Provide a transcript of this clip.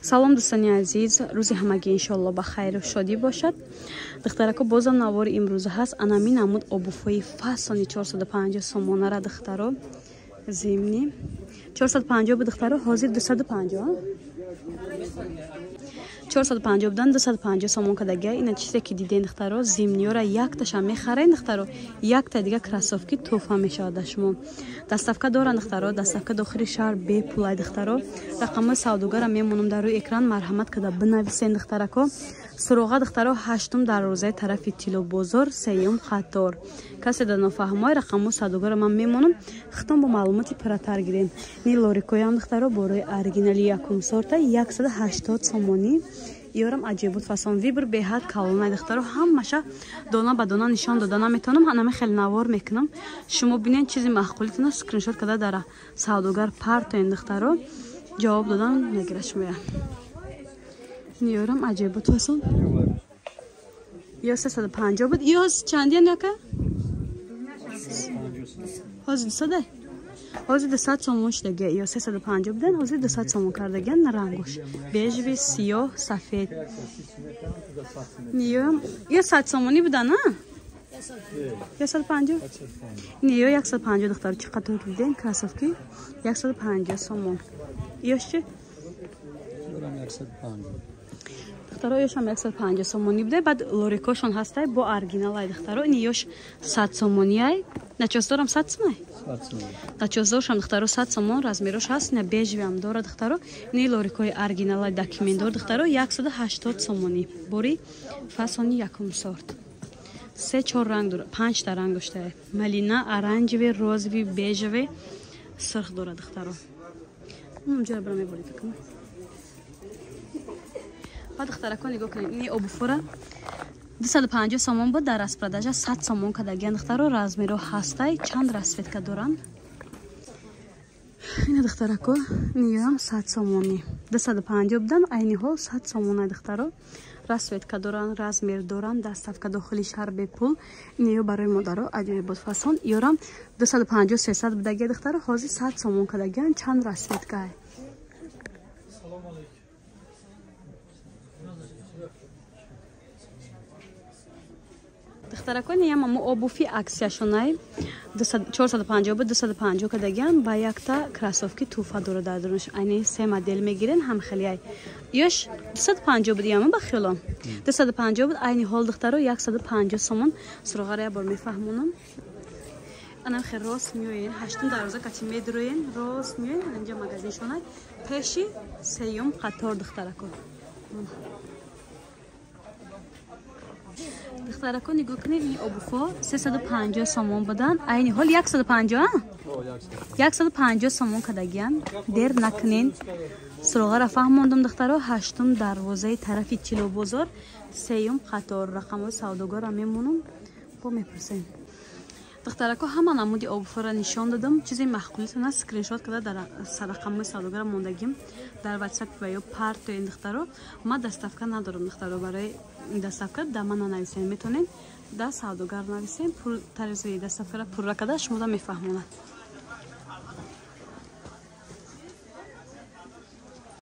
Салом, дӯстони азиз, рӯзи ҳамагӣ иншоалло ба хайру шодӣ бошад. Духтарако, бозам навори имрӯза ҳаст. Анами намуд обуфҳои фасони 450 сомонара, духтаро, зимни 450 бу, духтаро, ҳозир 250, 450 будан, 250 сомон кадага. Ина чизе ки диден, духтаро, зимниёра якташа мехарен, духтаро, якта дига кроссовки тӯҳфа мешавад да шумо. Доставка доран, духтаро, доставка дохили шаҳр бепулай, духтаро. Рақамҳои савдогара мемонам дар рӯи экран, марҳамат када бинависен, духтарако. Суроға, духтаро, ҳаштум дарвозаи тарафи Тилобозор, сеюм қатор. Касе да нофаҳмои, рақамҳои савдогара ман мемонам, хитом бо маълумоти пурратар гирем. Ни лорикоям, духтаро, борои оригинали якум сорта 180 сомонӣ. Ёрам аҷибут фасон, вибр беҳад калонай, духтаро. Ҳамаша дона ба дона нишон дода наметавонам, ҳанаме хеле навор мекунам. Шумо бинен, чизи маъқулитона скриншот карда дар савдогар партоен, духтаро, ҷавоб додан мегирад шумоя. Ниёрам аҷибут фасон, ё 350 буд, ё чандиян яка? Ҳозир 200, ҳозир 200 сомон шудага. Ё 350 будан, ҳозир 200 сомон кардаган. Рангош бежевый, сиёҳ, сафед. Ниём ё 100 сомонӣ будан, а ё 150, ниё 150, духтар. Чӣ қадр диден, кроссовки 150 сомон. Ёш чи, духтаро? Ёшам 150 сомонӣ буда. Баъд лорикошон ҳастай бо оригиналай, духтаро. Ини ёш 100 сомониай. Начоздорам 100 сомай, начоздоршам, духтаро, 100 сомон. Размерош ҳаст, ина бежевиам дора, духтаро. Ини лорикои оригиналай документдор, духтаро, 180 сомонӣ. Бори фасони якум сорт, се чор ранг дора, панҷта ранг доштае: малина, оранжевый, розовый, бежевый, сурх дора, духтаро. Унҷоро бира меборид кунам. Ба духтарако, нигоҳ кунед, ини обуфора 250 сомон буд, дар распродажа 100 сомон кардагиан, духтаро. Размеро ҳастай, чанд расцветка доранд. Ина, духтарако, ниёам 100 сомонӣ. 250 будан, айни ҳол 100 сомона, духтаро. Расцветка доранд, размер доранд, доставка дохили шаҳр бепул. Ниё барои модаро аҷоибот фасон. Ёрам 250, 300 будагия, духтаро, ҳозир 100 сомон кардагиан. Чанд расцветкае. Духтаракони, ямамо обуфи аксияшонай 450 буд, 250 кардагиан, ба якта кроссовки туҳфа дора дар дурунаш. Айни се модел мегирен, ҳамхелияй. Ёш 250 буд, яма ба хиёлом 250 буд, айни ҳол, духтаро, 150 сомон. Суроғаро як бор мефаҳмонам. Анам хел рост меоен, ҳаштум дарвоза кати медуроен, рост меоен, инҷа магазиншонай, пеши сеюм қатор, духтарако. Духтарако, нигоҳ кунед, ин обуфо 350 сомон буданд, айни ҳол 150, 150 сомон кардагиян. Дер накунен. Суроғаро фаҳмондум, духтаро: ҳаштум дарвозаи тарафи Тилобозор, сеюм қатор. Рақамҳои савдогарро мемонам, бо мепурсем. Духтарако, ҳама намуди обуфоро нишон додам. Чизе маъқулитона скриншот карда дар рақамҳои савдогара мондагим дар ватсап ва ё партоен, духтаро. Ма доставка надорам, духтаро, барои доставка да ман нанависем, метавонед да савдогар нависем. Тарзи доставкара пурра карда шумода мефаҳмонад.